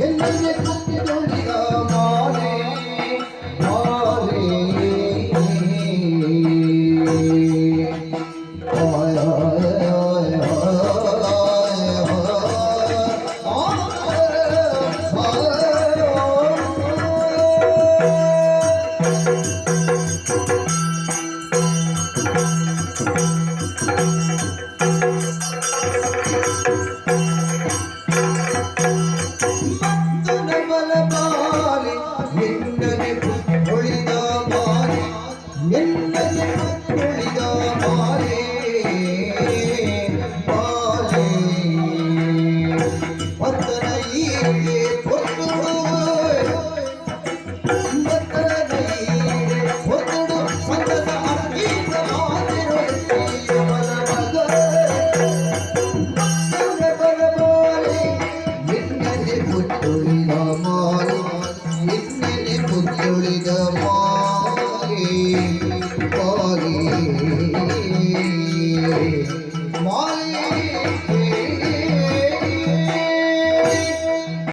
ಎನ್ನನೆ ಪುತ್ತೊಳಿದ ಮಾಲೆ ಮಾಲೆ. ಆಯ ಆಯ ಮತ್ತನ ಬಲಬಾಲೆ ನಿನ್ನನೆ ಪುತ್ತೊಳಿದ ಮಾಲೆ, ನಿನ್ನನೆ ಪುತ್ತೊಳಿದ ಮಾಲೆ ಮಾಲೆ. ಮತ್ತನ ಈಗೆ ಪೊರ್ತುಡು, ಮತ್ತನ ಈಗೆ ಪೊರ್ತುಡು ಸಂತಸ ಅರ್ಪಿತ ಮಾತಿರೊಟ್ಟಿಯ ಬಲಬಲ ಬಲಬಾಲೆ ನಿನ್ನನೆ ಪುತ್ತೊಳಿದ ಮಾಲೆ, ನಿನ್ನನೆ ಪುತ್ತೊಳಿದ ಮಾಲೆ ಮಾಲೆ ಮಾಲೆ.